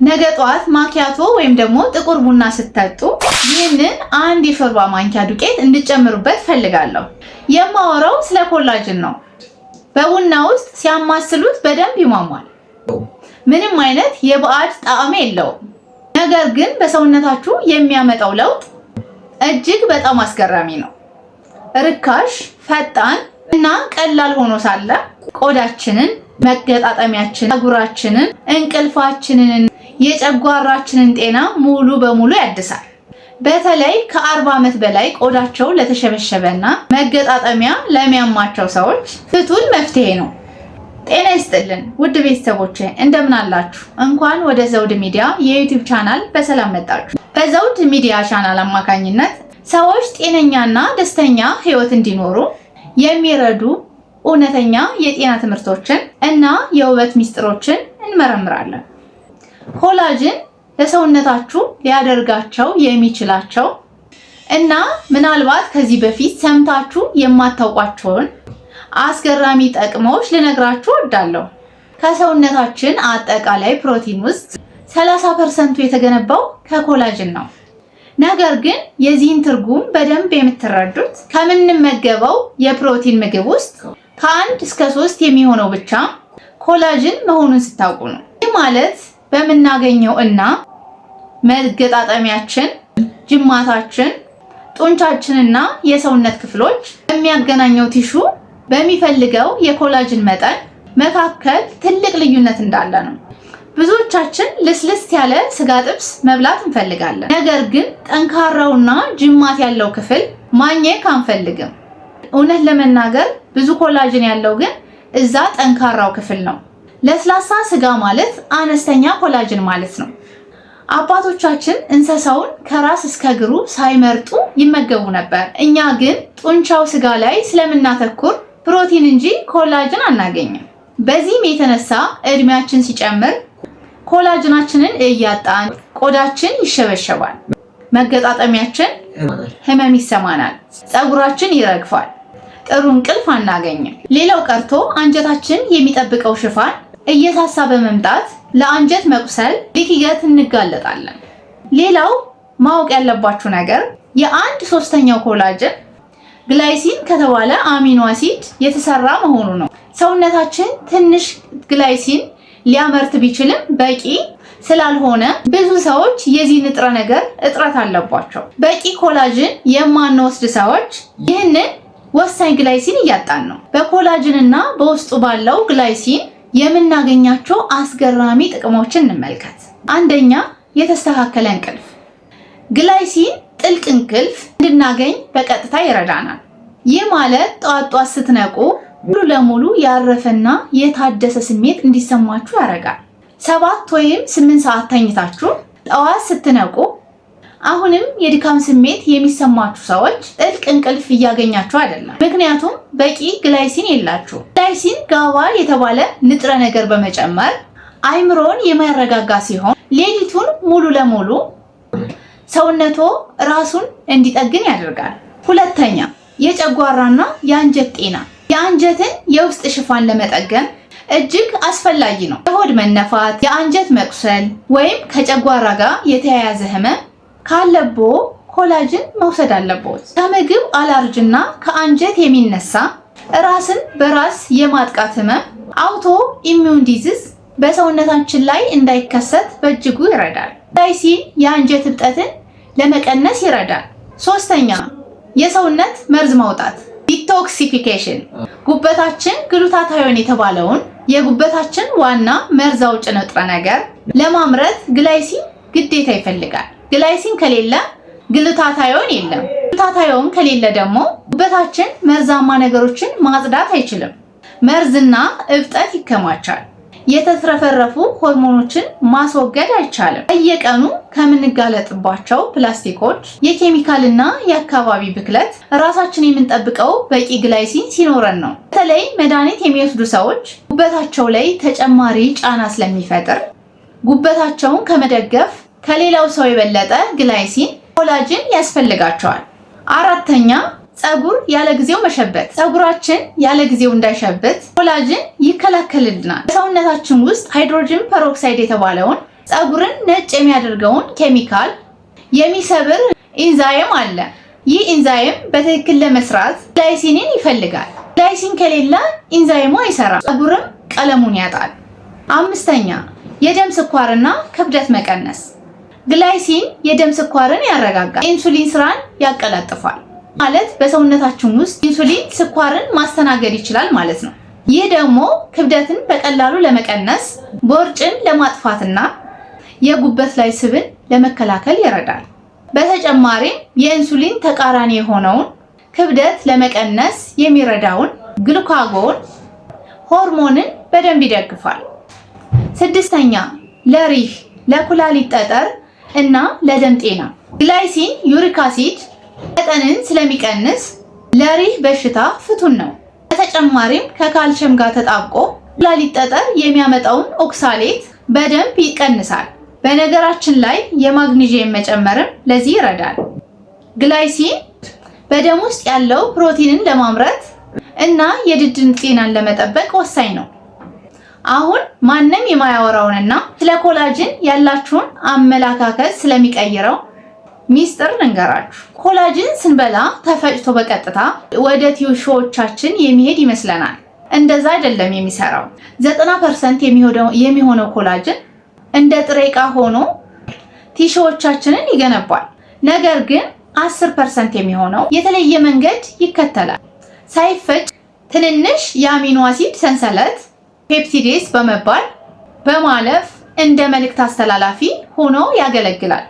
ነገ ጠዋት ማኪያቶ ወይም ደግሞ ጥቁር ቡና ስትጠጡ ይህንን አንድ የሾርባ ማንኪያ ዱቄት እንድጨምሩበት ፈልጋለሁ። የማወራው ስለ collagen ነው። በቡና ውስጥ ሲያማስሉት በደንብ ይሟሟል። ምንም አይነት የባዕድ ጣዕም የለውም። ነገር ግን በሰውነታችሁ የሚያመጣው ለውጥ እጅግ በጣም አስገራሚ ነው። ርካሽ፣ ፈጣን እና ቀላል ሆኖ ሳለ ቆዳችንን፣ መገጣጠሚያችንን፣ ፀጉራችንን፣ እንቅልፋችንን፣ የጨጓራችንን ጤና ሙሉ በሙሉ ያድሳል። በተለይ ከ40 ዓመት በላይ ቆዳቸው ለተሸበሸበና መገጣጠሚያ ለሚያማቸው ሰዎች ፍቱን መፍትሄ ነው። ጤና ይስጥልን ውድ ቤተሰቦቼ፣ እንደምን አላችሁ? እንኳን ወደ ዘውድ ሚዲያ የ YouTube channel በሰላም መጣችሁ። በዘውድ ሚዲያ ቻናል አማካኝነት ሰዎች ጤነኛና ደስተኛ ህይወት እንዲኖሩ የሚረዱ እውነተኛ የጤና ትምህርቶችን እና የውበት ሚስጥሮችን እንመረምራለን። Collagen ለሰውነታችሁ ሊያደርጋቸው የሚችላቸው እና ምናልባት ከዚህ በፊት ሰምታችሁ የማታውቋቸውን አስገራሚ ጥቅሞች ልነግራችሁ እወዳለሁ። ከሰውነታችን አጠቃላይ ፕሮቲን ውስጥ 30% የተገነባው ከ collagen ነው። ነገር ግን የዚህን ትርጉም በደንብ የምትረዱት ከምንመገበው የፕሮቲን ምግብ ውስጥ ከ1 እስከ 3 የሚሆነው ብቻ collagen መሆኑን ስታውቁ ነው። ይህ ማለት በምናገኘው እና መገጣጠሚያችን፣ ጅማታችን፣ ጡንቻችንና የሰውነት ክፍሎች በሚያገናኘው tissue በሚፈልገው የ collagen መጠን መካከል ትልቅ ልዩነት እንዳለ ነው። ብዙዎቻችን ልስልስ ያለ ስጋ ጥብስ መብላት እንፈልጋለን። ነገር ግን ጠንካራውና ጅማት ያለው ክፍል ማኘክ አንፈልግም። እውነት ለመናገር ብዙ collagen ያለው ግን እዛ ጠንካራው ክፍል ነው። ለስላሳ ስጋ ማለት አነስተኛ collagen ማለት ነው። አባቶቻችን እንስሳውን ከራስ እስከ እግሩ ሳይመርጡ ይመገቡ ነበር። እኛ ግን ጡንቻው ስጋ ላይ ስለምናተኩር ፕሮቲን እንጂ collagen አናገኝም። በዚህም የተነሳ እድሜያችን ሲጨምር collagen ኣችንን እያጣን ቆዳችን ይሸበሸባል፣ መገጣጠሚያችን ህመም ይሰማናል፣ ፀጉራችን ይረግፋል፣ ጥሩ እንቅልፍ አናገኝም። ሌላው ቀርቶ አንጀታችን የሚጠብቀው ሽፋን እየሳሳ በመምጣት ለአንጀት መቁሰል፣ leaky gut እንጋለጣለን። ሌላው ማወቅ ያለባችሁ ነገር የአንድ ሶስተኛው collagen glycine ከተባለ amino acid የተሰራ መሆኑ ነው። ሰውነታችን ትንሽ glycine ሊያመርት ቢችልም በቂ ስላልሆነ ብዙ ሰዎች የዚህ ንጥረ ነገር እጥረት አለባቸው። በቂ collagen የማንወስድ ሰዎች ይህንን ወሳኝ glycine እያጣን ነው። በ collagen እና በውስጡ ባለው glycine የምናገኛቸው አስገራሚ ጥቅሞችን እንመልከት። አንደኛ፣ የተስተካከለ እንቅልፍ። Glycine ጥልቅ እንቅልፍ እንድናገኝ በቀጥታ ይረዳናል። ይህ ማለት ጠዋት ጠዋት ስትነቁ ሙሉ ለሙሉ ያረፈና የታደሰ ስሜት እንዲሰማችሁ ያደርጋል። 7 ወይም 8 ሰዓት ተኝታችሁ ጠዋት ስትነቁ አሁንም የድካም ስሜት የሚሰማችሁ ሰዎች ጥልቅ እንቅልፍ እያገኛችሁ አይደለም። ምክንያቱም በቂ glycine የላችሁም። Glycine GABA የተባለ ንጥረ ነገር በመጨመር አይምሮን የሚያረጋጋ ሲሆን ሌሊቱን ሙሉ ለሙሉ ሰውነቶ ራሱን እንዲጠግን ያደርጋል። ሁለተኛ፣ የጨጓራና የአንጀት ጤና። የአንጀትን የውስጥ ሽፋን ለመጠገን እጅግ አስፈላጊ ነው። የሆድ መነፋት፣ የአንጀት መቁሰል ወይም ከጨጓራ ጋር የተያያዘ ህመም ካለቦ collagen መውሰድ አለቦት። ከምግብ አላርጅና ከአንጀት የሚነሳ ራስን በራስ የማጥቃት ህመም፣ autoimmune disease በሰውነታችን ላይ እንዳይከሰት በእጅጉ ይረዳል። Glycine የአንጀት እብጠትን ለመቀነስ ይረዳል። ሶስተኛ፣ የሰውነት መርዝ ማውጣት፣ detoxification። ጉበታችን glutathione የተባለውን የጉበታችን ዋና መርዝ አውጭ ንጥረ ነገር ለማምረት glycine ግዴታ ይፈልጋል። Glycine ከሌለ glutathione የለም። Glutathione ከሌለ ደግሞ ጉበታችን መርዛማ ነገሮችን ማጽዳት አይችልም። መርዝና እብጠት ይከማቻል። የተትረፈረፉ ሆርሞኖችን ማስወገድ አይቻልም። በየቀኑ ከምንጋለጥባቸው ፕላስቲኮች፣ የኬሚካልና የአካባቢ ብክለት ራሳችን የምንጠብቀው በቂ glycine ሲኖረን ነው። በተለይ መድኃኒት የሚወስዱ ሰዎች ጉበታቸው ላይ ተጨማሪ ጫና ስለሚፈጥር ጉበታቸውን ከመደገፍ ከሌላው ሰው የበለጠ glycine collagen ያስፈልጋቸዋል። አራተኛ፣ ፀጉር ያለ ጊዜው መሸበት። ፀጉራችን ያለ ጊዜው እንዳይሸብት collagen ይከላከልልናል። በሰውነታችን ውስጥ hydrogen peroxide የተባለውን ፀጉርን ነጭ የሚያደርገውን ኬሚካል የሚሰብር ኢንዛይም አለ። ይህ ኢንዛይም በትክክል ለመስራት glycine ን ይፈልጋል። Glycine ከሌለ ኢንዛይሙ አይሰራም፣ ፀጉርም ቀለሙን ያጣል። አምስተኛ፣ የደም ስኳርና ክብደት መቀነስ። Glycine የደም ስኳርን ያረጋጋል፣ ኢንሱሊን ስራን ያቀላጥፋል። ማለት በሰውነታችን ውስጥ ኢንሱሊን ስኳርን ማስተናገድ ይችላል ማለት ነው። ይህ ደግሞ ክብደትን በቀላሉ ለመቀነስ፣ ቦርጭን ለማጥፋትና የጉበት ላይ ስብን ለመከላከል ይረዳል። በተጨማሪም የኢንሱሊን ተቃራኒ የሆነውን ክብደት ለመቀነስ የሚረዳውን glucagon ሆርሞንን በደንብ ይደግፋል። ስድስተኛ፣ ለሪህ፣ ለኩላሊት ጠጠር እና ለደም ጤና። Glycine uric acid መጠንን ስለሚቀንስ ለሪህ በሽታ ፍቱን ነው። በተጨማሪም ከካልሽየም ጋር ተጣብቆ ኩላሊት ጠጠር የሚያመጣውን oxalate በደንብ ይቀንሳል። በነገራችን ላይ የማግኒዥየም መጨመርም ለዚህ ይረዳል። Glycine በደም ውስጥ ያለው ፕሮቲንን ለማምረት እና የድድን ጤናን ለመጠበቅ ወሳኝ ነው። አሁን ማንም የማያወራውንና ስለ collagen ያላችሁን አመለካከት ስለሚቀይረው ሚስጥር ልንገራችሁ። Collagen ስንበላ ተፈጭቶ በቀጥታ ወደ tissue ዎቻችን የሚሄድ ይመስለናል። እንደዛ አይደለም የሚሰራው። 90% የሚሆነው collagen እንደ ጥሬ ዕቃ ሆኖ tissue ዎቻችንን ይገነባል። ነገር ግን 10% የሚሆነው የተለየ መንገድ ይከተላል። ሳይፈጭ ትንንሽ የ amino acid ሰንሰለት peptides በመባል በማለፍ እንደ መልእክት አስተላላፊ ሆኖ ያገለግላል።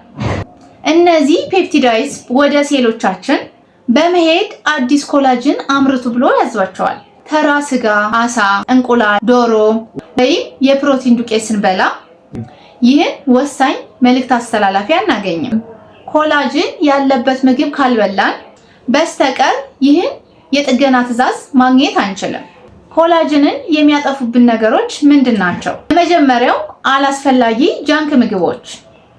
እነዚህ peptides ወደ ሴሎቻችን በመሄድ አዲስ collagen አምርቱ ብሎ ያዟቸዋል። ተራ ስጋ፣ አሳ፣ እንቁላል፣ ዶሮ ወይም የፕሮቲን ዱቄት ስንበላ ይህን ወሳኝ መልእክት አስተላላፊ አናገኝም። Collagen ያለበት ምግብ ካልበላን በስተቀር ይህን የጥገና ትዕዛዝ ማግኘት አንችልም። Collagen ን የሚያጠፉብን ነገሮች ምንድን ናቸው? የመጀመሪያው አላስፈላጊ junk ምግቦች፣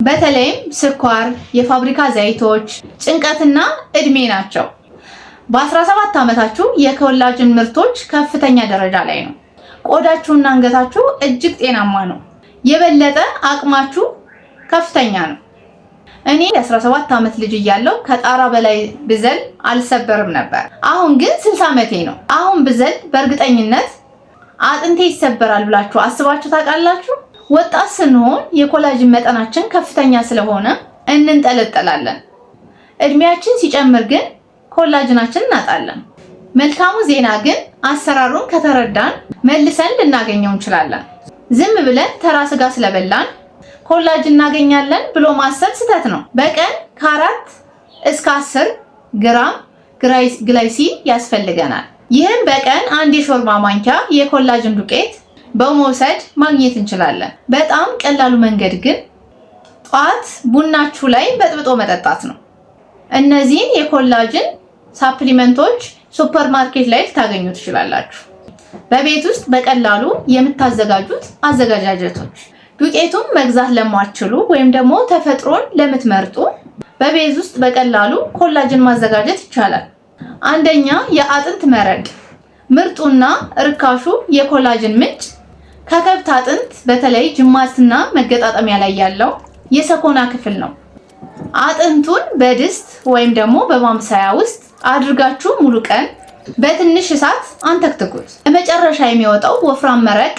በተለይም ስኳር፣ የፋብሪካ ዘይቶች፣ ጭንቀትና እድሜ ናቸው። በ17 ዓመታችሁ የ collagen ምርቶች ከፍተኛ ደረጃ ላይ ነው። ቆዳችሁና አንገታችሁ እጅግ ጤናማ ነው። የበለጠ አቅማችሁ ከፍተኛ ነው። እኔ የ17 ዓመት ልጅ እያለሁ ከጣራ በላይ ብዘል አልሰበርም ነበር። አሁን ግን 60 ዓመቴ ነው። አሁን ብዘል በእርግጠኝነት አጥንቴ ይሰበራል ብላችሁ አስባችሁ ታውቃላችሁ? ወጣት ስንሆን የ collagen መጠናችን ከፍተኛ ስለሆነ እንንጠለጠላለን። እድሜያችን ሲጨምር ግን collagen ኣችን እናጣለን። መልካሙ ዜና ግን አሰራሩን ከተረዳን መልሰን ልናገኘው እንችላለን። ዝም ብለን ተራ ስጋ ስለበላን collagen እናገኛለን ብሎ ማሰብ ስህተት ነው። በቀን ከ4 እስከ 10 ግራም glycine ያስፈልገናል። ይህም በቀን አንድ የሾርባ ማንኪያ የ collagen ዱቄት በመውሰድ ማግኘት እንችላለን። በጣም ቀላሉ መንገድ ግን ጠዋት ቡናችሁ ላይ በጥብጦ መጠጣት ነው። እነዚህን የ collagen supplement ኦች ሱፐር ማርኬት ላይ ልታገኙ ትችላላችሁ። በቤት ውስጥ በቀላሉ የምታዘጋጁት አዘገጃጀቶች፣ ዱቄቱን መግዛት ለማትችሉ ወይም ደግሞ ተፈጥሮን ለምትመርጡ በቤት ውስጥ በቀላሉ collagen ማዘጋጀት ይቻላል። አንደኛ፣ የአጥንት መረቅ። ምርጡና ርካሹ የ collagen ምንጭ ከከብት አጥንት፣ በተለይ ጅማትና መገጣጠሚያ ላይ ያለው የሰኮና ክፍል ነው። አጥንቱን በድስት ወይም ደግሞ በማብሰያ ውስጥ አድርጋችሁ ሙሉ ቀን በትንሽ እሳት አንተክትኩት። በመጨረሻ የሚወጣው ወፍራም መረቅ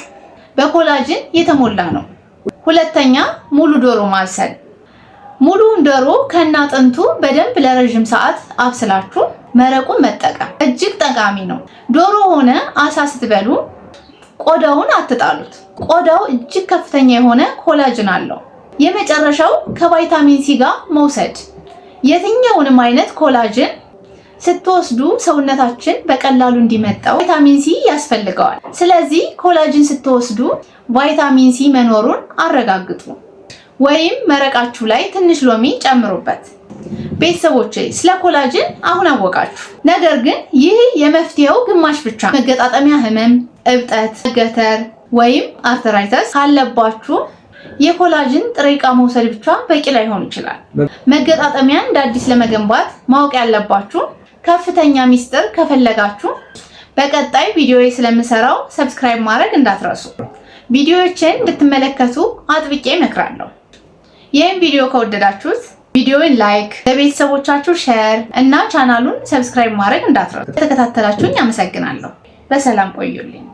በ collagen የተሞላ ነው። ሁለተኛ፣ ሙሉ ዶሮ ማብሰል። ሙሉውን ዶሮ ከነአጥንቱ በደንብ ለረዥም ሰዓት አብስላችሁ መረቁን መጠቀም እጅግ ጠቃሚ ነው። ዶሮ ሆነ አሳ ስትበሉ ቆዳውን አትጣሉት። ቆዳው እጅግ ከፍተኛ የሆነ collagen አለው። የመጨረሻው ከ vitamin C ጋር መውሰድ። የትኛውንም አይነት collagen ስትወስዱ ሰውነታችን በቀላሉ እንዲመጣው vitamin C ያስፈልገዋል። ስለዚህ collagen ስትወስዱ vitamin C መኖሩን አረጋግጡ፣ ወይም መረቃችሁ ላይ ትንሽ ሎሚ ጨምሩበት። ቤተሰቦቼ፣ ስለ collagen አሁን አወቃችሁ። ነገር ግን ይህ የመፍትሄው ግማሽ ብቻ። መገጣጠሚያ ህመም፣ እብጠት፣ መገተር ወይም arthritis ካለባችሁ የ collagen ጥሬ ዕቃ መውሰድ ብቻ በቂ ላይሆን ይችላል። መገጣጠሚያን እንደ አዲስ ለመገንባት ማወቅ ያለባችሁ ከፍተኛ ሚስጥር ከፈለጋችሁ በቀጣይ ቪዲዮ ስለምሰራው subscribe ማድረግ እንዳትረሱ። ቪዲዮዎችን እንድትመለከቱ አጥብቄ እመክራለሁ። ይህም ቪዲዮ ከወደዳችሁት ቪዲዮውን like፣ ለቤተሰቦቻችሁ share እና ቻናሉን subscribe ማድረግ እንዳትረሱ። ተከታተላችሁኝ አመሰግናለሁ። በሰላም ቆዩልኝ።